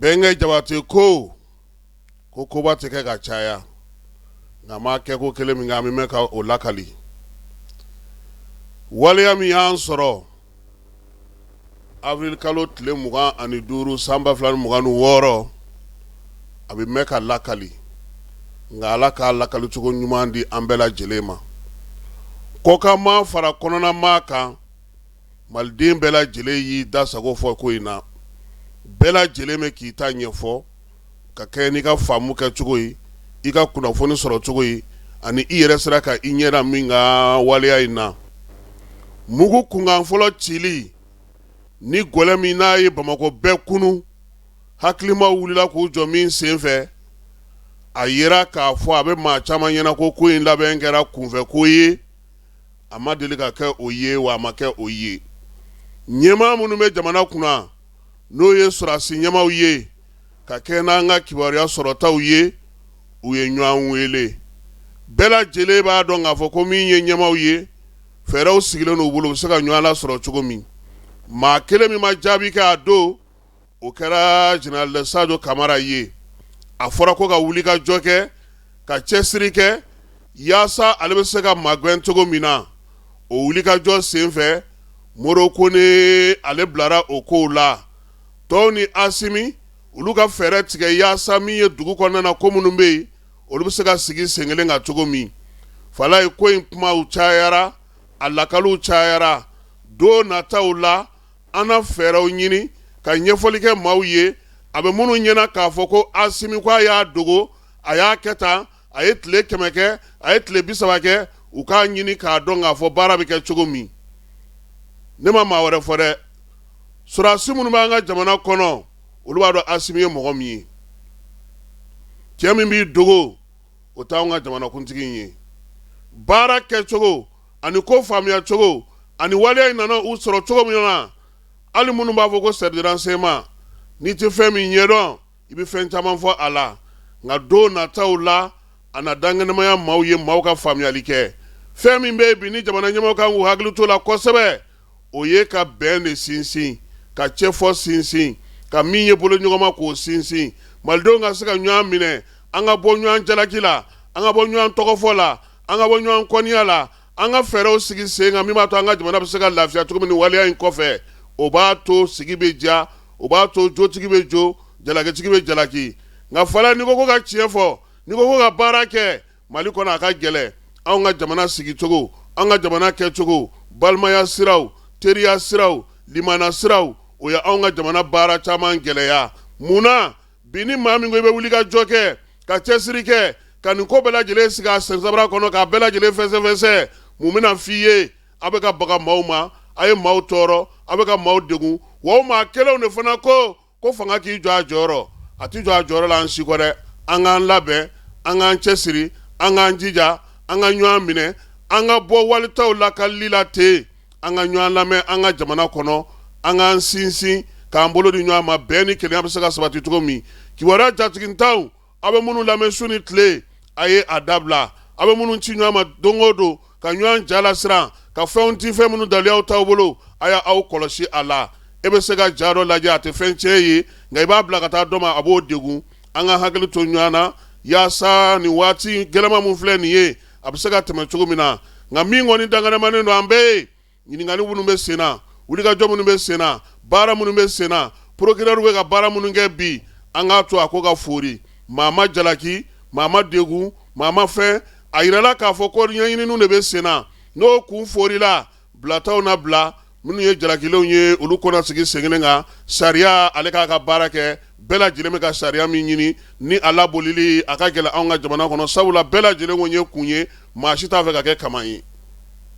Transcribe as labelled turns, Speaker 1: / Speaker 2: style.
Speaker 1: Bɛnkɛ Jabate ko ko koba tɛ kɛ ka caya, nka maa kɛ ko kelen min kɛ, an bɛ mɛn ka o lakali. Waleya min y'an sɔrɔ avril kalo tile 25 san 2026, a bɛ mɛn ka lakali, nka Ala k'a lakalicogo ɲuman di an bɛɛ lajɛlen ma. Kɔkanmaa fara kɔnɔnamaa kan, Maliden bɛɛ lajɛlen y'i da sago fɔ ko in na. Bɛɛ lajɛlen bɛ k'i ta ɲɛfɔ ka kɛ n'i ka faamu kɛ cogo ye, i ka kunnafoni sɔrɔ cogo ye, ani i yɛrɛ sera ka i ɲɛ da min kan waleya in na. Mugu kunkan fɔlɔ cili ni gɛlɛ min n'a ye Bamakɔ bɛɛ kunun, hakilimaw wulila k'u jɔ min senfɛ, a yera k'a fɔ a bɛ maa caman ɲɛna ko ko in labɛn kɛra kunfɛ ko ye. A ma deli ka kɛ o ye wa a ma kɛ o ye. Ɲɛmaa minnu bɛ jamana kunna, n'o ye sɔrɔdasi ɲɛmaaw ye, ka kɛ n'an ka kibaruya sɔrɔtaw ye, u ye ɲɔgɔn wele. Bɛɛ lajɛlen b'a dɔn k'a fɔ ko min ye ɲɛmaaw ye, fɛɛrɛw sigilen u bolo, u bɛ se ka ɲɔgɔn lasɔrɔ cogo min. Maa kelen min ma jaabi kɛ a don, o kɛra général Sajo Kamara ye. A fɔra ko ka wuli ka jɔ kɛ, ka cɛsiri kɛ yaasa ale bɛ se ka magɛn cogo min na. O wuli ka jɔ senfɛ, Moro Kone ale bilara o kow la. Tɔw ni Asimi, olu ka fɛɛrɛ tigɛ yaasa min ye dugu kɔnɔna na ko minnu bɛ yen, olu bɛ se ka sigi sen kelen kan cogo min. Falaye, ko in kumaw cayara, a lakaliw cayara. Don nataw la, an na fɛɛrɛw ɲini ka ɲɛfɔli kɛ maaw ye, a bɛ minnu ɲɛna k'a fɔ ko Asimi ko a y'a dogo, a y'a kɛ tan, a ye tile 100 kɛ, a ye tile 30 kɛ. U k'a ɲini k'a dɔn k'a fɔ baara bɛ kɛ cogo min. Ne ma maa wɛrɛ fɔ dɛ, sɔrɔdasi minnu b'an ka jamana kɔnɔ, olu b'a dɔn Asimi ye mɔgɔ min ye. Cɛ min b'i dogo, o t'anw ka jamanakuntigi in ye. Baara kɛcogo ani ko faamuya cogo ani waleya in nana u sɔrɔ cogo min na, hali minnu b'a fɔ ko c'est du renseignement, n'i tɛ fɛn min ɲɛdɔn, i bɛ fɛn caman fɔ a la. Nka don nataw la, a na dankɛnɛmaya maaw ye, maaw ka faamuyali kɛ. Fɛn min bɛ yen bi ni jamana ɲɛmaaw kan k'u hakili to la kosɛbɛ, o ye ka bɛn de sinsin, ka cɛfɔ sinsin, ka min ye bolo ɲɔgɔnma k'o sinsin, malidenw ka se ka ɲɔgɔn minɛ, an ka bɔ ɲɔgɔn jalaki la, an ka bɔ ɲɔgɔn tɔgɔfɔ la, an ka bɔ ɲɔgɔn kɔniya la, an ka fɛɛrɛw sigi sen kan min b'a to an ka jamana bɛ se ka lafiya cogo min. Ni waleya in kɔfɛ, o b'a to sigi bɛ diya, o b'a to jotigi bɛ jo, jalakitigi bɛ jalaki. Nka Falaye, n'i ko ko ka tiɲɛ fɔ, n'i ko ko ka baara kɛ Mali kɔnɔ, a ka gɛlɛn. Anw ka jamana sigicogo, an ka jamana kɛcogo, balimaya siraw, teriya siraw, limana siraw, o ye anw ka jamana baara caman gɛlɛya. Mun na bi ni maa min ko i bɛ wuli ka jɔ kɛ, ka cɛsiri kɛ, ka nin ko bɛɛ lajɛlen sigi a sensabara kɔnɔ, k'a bɛɛ lajɛlen fɛsɛfɛsɛ, mun bɛna f'i ye? A bɛ ka baga maaw ma, a ye maaw tɔɔrɔ, a bɛ ka maaw degun. Wa o maa kelenw de fana ko ko fanga k'i jɔ a jɔyɔrɔ. A tɛ jɔ a jɔyɔrɔ la an si kɔ dɛ. An k'an labɛn, an k'an cɛsiri, an k'an jija, an ka ɲɔgɔn minɛ, an ka bɔ walitaw lakalili la ten, an ka ɲɔgɔn lamɛn an ka jamana kɔnɔ, an k'an sinsin k'an bolo di ɲɔgɔn ma, bɛn ni kelenya bɛ se ka sabati cogo min. Kibaruya jatigintanw, aw bɛ minnu lamɛn su ni tile, a ye a dabila. Aw bɛ minnu ci ɲɔgɔn ma don o don ka ɲɔgɔn ja lasiran, ka fɛnw ci, fɛn minnu daliyaw t'aw bolo, a y'aw kɔlɔsi a la. E bɛ se ka ja dɔ lajɛ, a tɛ fɛn tiɲɛ ye, nka i b'a bila ka taa dɔ ma, a b'o degun. An ka hakili to ɲɔgɔn na yaasa nin waati gɛlɛnman min filɛ nin ye, a bɛ se ka tɛmɛ cogo min na. Nka min kɔni dankɛnɛmanen don an bɛɛ ye, ɲininkali minnu bɛ sen na, wulikajɔ minnu bɛ sen na, baara minnu bɛ sen na, procureur bɛ ka baara minnu kɛ bi, an k'a to a ko ka foori. Maa ma jalaki, maa ma degun, maa ma fɛn. A yirala k'a fɔ ko ɲɛɲininiw de bɛ sen na. N'o kun foorila, bilataw na bila. Minnu ye jalakilenw ye, olu ko na sigi sen kelen kan. Sariya ale k'a ka baara kɛ. Bɛɛ lajɛlen bɛ ka sariya min ɲini ni a labolili, a ka gɛlɛn anw ka jamana kɔnɔ, sabula bɛɛ lajɛlen ko ye kun ye, maa si t'a fɛ ka kɛ kaman ye.